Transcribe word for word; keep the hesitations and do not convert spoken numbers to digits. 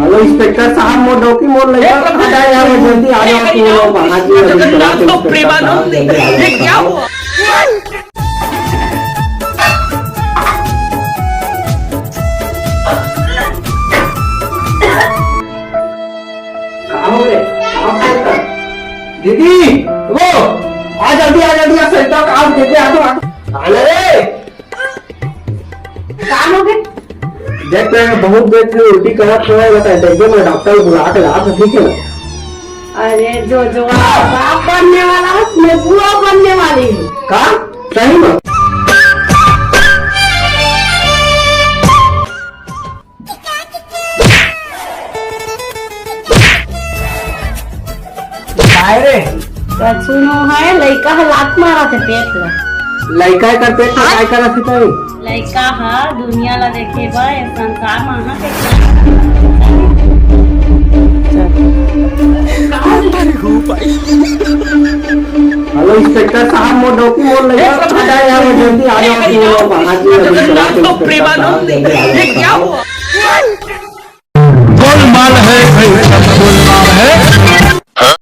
Hello inspector साहब, मोर डौकी, मोर लइका कहाँ जाए हवे? जल्दी आ जाओ तुम लोग, महाजी अभी जगन्नाथ इंस्पेक्टर साहब, प्रेमानंद, जल्दी आ जाओ। ये क्या हुआ? कहाँ हो रे? कहाँ हो रे? दीदी, वो, आ जल्दी, आ जल्दी, आ सेंटर का, आ जल्दी, आ तो, आ। अरे, का हो गे? देख, मैं बहुत देर से उल्टी करत हवं, बता, देख दे, मैं डॉक्टर बुला के लात हंव, ठीक है ना? अरे, जो, जो, आप बाप बनने वाला है, मैं बुआ बनने वाली हूँ। का? सही में? काय रे? कछु नो है, लइका ह लात मारत हे पेट ला। लइका एकर पेट ला काय करत हे तई? लइका ह दुनिया ला देखे बर ए संसार म आहा के। हेलो इंस्पेक्टर साहब, मोर डौकी, मोर लइका कहाँ जाए हवे? जल्दी आ जाओ तुम लोग, महाजी अभी जगन्नाथ इंस्पेक्टर साहब, प्रेमानंद, जल्दी आ जाओ। ये क्या हुआ? गोलमाल है भाई, सब गोलमाल है।